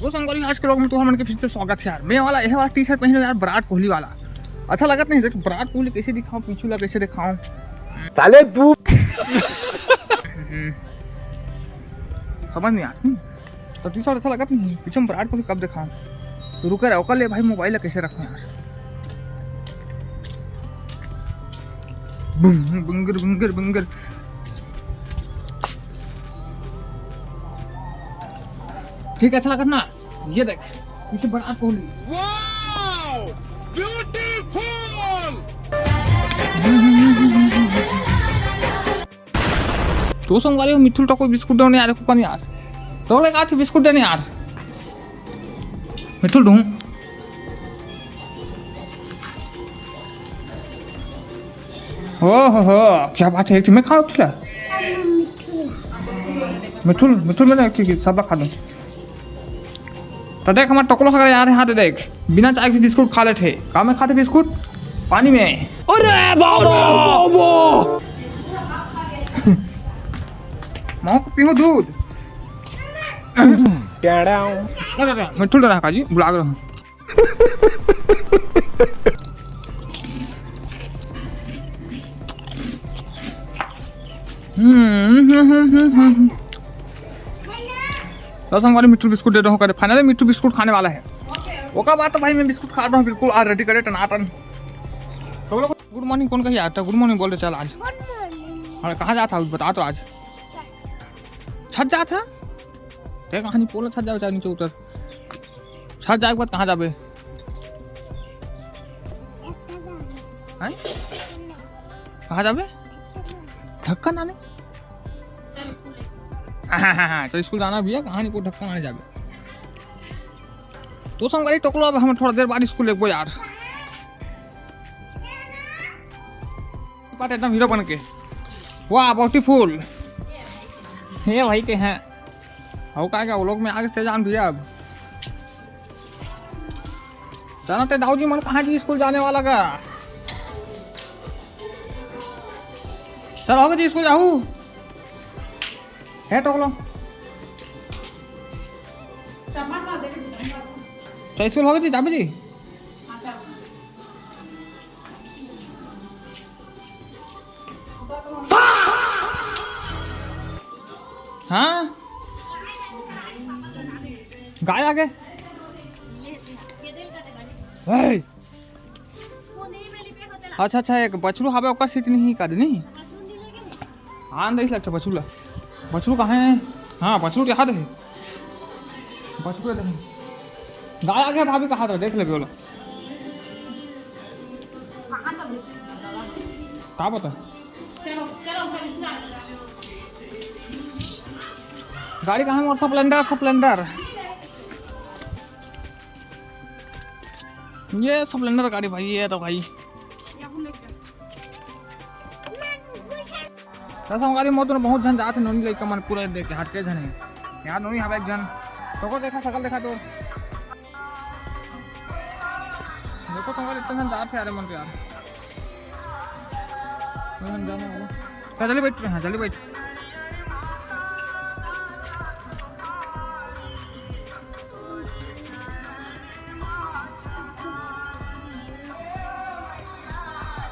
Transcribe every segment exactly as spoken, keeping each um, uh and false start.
तो संगवारी, आज के vlog में तुमन के फिर से स्वागत है यार। मैं वाला, ये वाला T-shirt पहने यार, विराट कोहली वाला। अच्छा लगत नहीं, देख विराट कोहली कैसे दिखाऊं, पीछू ला कैसे दिखाऊं। साले तू समझ नहीं आती। तो T-shirt अच्छा लगत नहीं, पीछू में विराट कोहली कब दिखाऊं। तो रुके रहो, ओकर ले भाई मोबाइल ला कैसे रखूं यार। बुंगर, बुंगर, बुंगर। ठीक है, अच्छा लगत ना। ये देख, पीछू विराट कोहली। Wow! Beautiful! तो संगवारी हो, मिठुल तो कोई बिस्कुट देने यार, कुकन यार। तो ले का बिस्कुट देने यार। मिठुल दूं। ओ हो हो, क्या बात है, एक ठो मैं खाओ खिला। मिठुल, मिठुल मैंने एक ठो सब खा लूं। तो देख, हमार टोकलो खा यार, हां दे देख, बिना चाय के बिस्कुट खा लेथे। का में खाथे बिस्कुट? पानी में। अरे बाबा, बाबा। मां को पीहूं दूध। टेढ़ा। अरे, अरे, मिठुल डरा काजी, बुला रहा हूं। हम्म, हम्म, हम्म, हम्म, हम्म। तो संगवारी, मिठुल बिस्कुट दे दो करे। Finally मिठुल बिस्कुट खाने वाला है। ओकर बाद तो भाई मैं बिस्कुट खा रहा हूँ बिल्कुल, आज ready करे टनाटन। तो बोलो, good morning कौन कही आता? Good morning बोल दे चल आज। Good morning। अरे कहाँ जाता है, बता तो आज। छत जाता? ते कहानी पोला छत जाओ, चाहे नीचे उतर। छत जाए के बाद कहाँ जाबे? हैं? कहाँ जाबे? ढक्कन आने? हाँ, हाँ, हाँ, हाँ, तो स्कूल जाना भैया, कहानी को ढक्कन आने जाबे। तो संगवारी टोकलो, अब हम थोड़ा देर बाद स्कूल लेबो यार। पाट एकदम हीरो बन के। वाह, beautiful। ये भाई ते हैं। अउ का, का वो लोग में आगे से जान भैया अब। जाना ते दाऊ जी मन कहाँ जी स्कूल जाने वाला का। चल, होगे जी स्कूल जाहू। हे टोकलो। चल, स्कूल होगे जी, जाबे जी। हाँ? गाय आगे? ए! अच्छा, अच्छा, एक बछरू हावे, ओकर सीच नहीं का दे, नहीं? हाँ, नहीं लगता बछरू ला। बछरू कहाँ है? हाँ, बछरू के हाथ है। बछरू दे। गाय आगे भाभी का हाथ है, देख ले बोला। का पता? गाड़ी कहाँ है मोर? Splendor, Splendor। ये Splendor गाड़ी भाई, ये तो भाई। तो संगवारी, मोर तो बहुत झन जात हे, नोनी लइका मन पूरा देख के हटके झन हे। यार नोनी हवे एक झन, तो को देखा, शकल देखा तो। देखो संगवारी, इतना झन जात हे यार, मन तो यार। इतना झन जाना होगा। चल, जल्दी बैठ रहे हैं, जल्दी बैठ।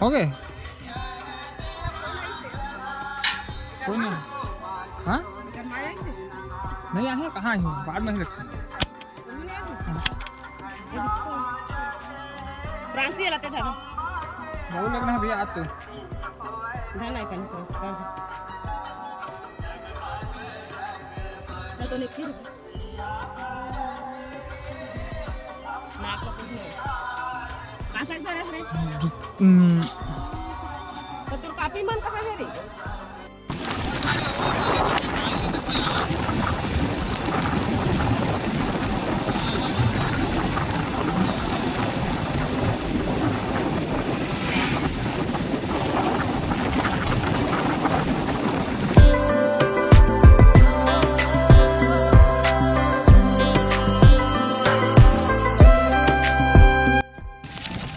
हो गए? कोई नहीं। हाँ? नहीं आए हैं? कहाँ आए हैं? बाद में ही रखें। फ्रांसी वाला ते था ना? बहुत लगना है भैया आज तो। धन आइकन को। चल तो लिख के। नाक ला पूछ ले। कहाँ से आ रहा है रे? हम्म। तो तोर कापी मन कहाँ है रे?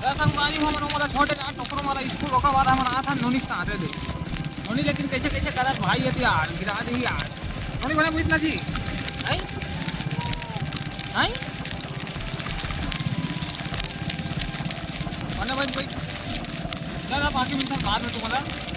त संगवारी हो, हमन ओमन ला छोड़े ला टोकरो वाला स्कूल, ओकर बाद हमन आथन नोनी के साथे दे। नोनी लेकिन कैसे कैसे करत भाई, ये तो यार, गिरा दे यार। नोनी बने बुझना जी, हैं? नहीं? वरना भाई, भाई, ना, ना, बाकी मिलता बाद में तुम्हारा।